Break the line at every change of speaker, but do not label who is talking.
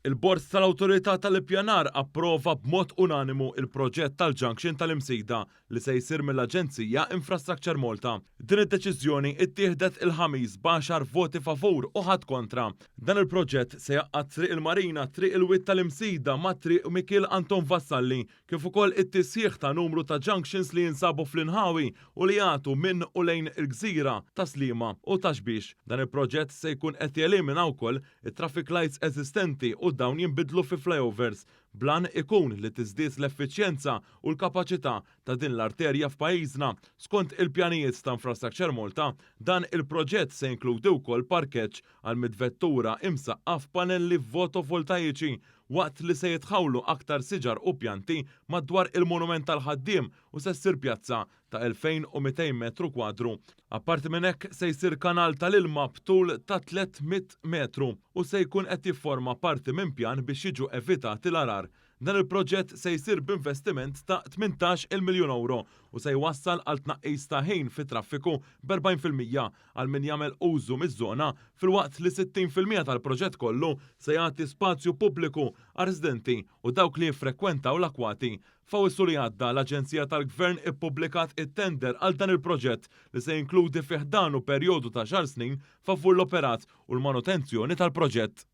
Il-Bord tal-Awtorità tal-Ippjanar approva b'mod unanimu il-proġett tal-Junction tal-Imsida li se jsir mill-Aġenzija Infrastructure Malta. Din id-deċiżjoni ittieħdet il-Ħamis b'għaxar voti favur u ħadd kontra. Dan il-proġett se jgħaqqad Triq il-Marina, Triq il-Wied tal-Imsida ma' Triq Mikiel Anton Vassalli, kif ukoll it-tisħiħ ta' numru ta' junctions li jinsabu fl-inħawi u li jagħtu minn u lejn il-gżira ta' Sliema u Ta' Xbiex. Dan il-proġett se jkun qed jelimina wkoll it-traffic lights eżistenti u dawn jinbidlu fi flyovers bl-għan ikun li tiżdied l-effiċjenza u l-kapaċità ta' din l-arterja f'pajjiżna. Skont il-pjanijiet ta' Infrastructure Malta, dan il-proġett se jinkludi wkoll parkeġġ għal 100 vettura imsaqqaf b'pannelli fotovoltaiċi waqt li se jitħawlu aktar siġar u pjanti madwar il-Monument tal-Ħaddiem u se ssir pjazza ta' 2200 metru kwadru. Apparti minn hekk se jsir kanal tal-ilma b'tul ta' 300 metru u se jkun qed jifforma parti minn pjan biex jiġu evitati l-għargħar. Dan il-proġett se jsir b'investiment ta' 18 il-miljun euro u se jwassal għal tnaqqis ta' ħin fit-traffiku b'40% għal min jagħmel użu miż-żona, filwaqt li 60% tal-proġett kollu se jagħti spazju pubbliku għal residenti u dawk li jiffrekwentaw l-akwati. F'Awwissu li għadda, l-Aġenzija tal-Gvern ippubblikat it-tender għal dan il-proġett li se jinkludi fi ħdanu perjodu ta' 10 snin favur l-operat u l-manutenzjoni tal-proġett.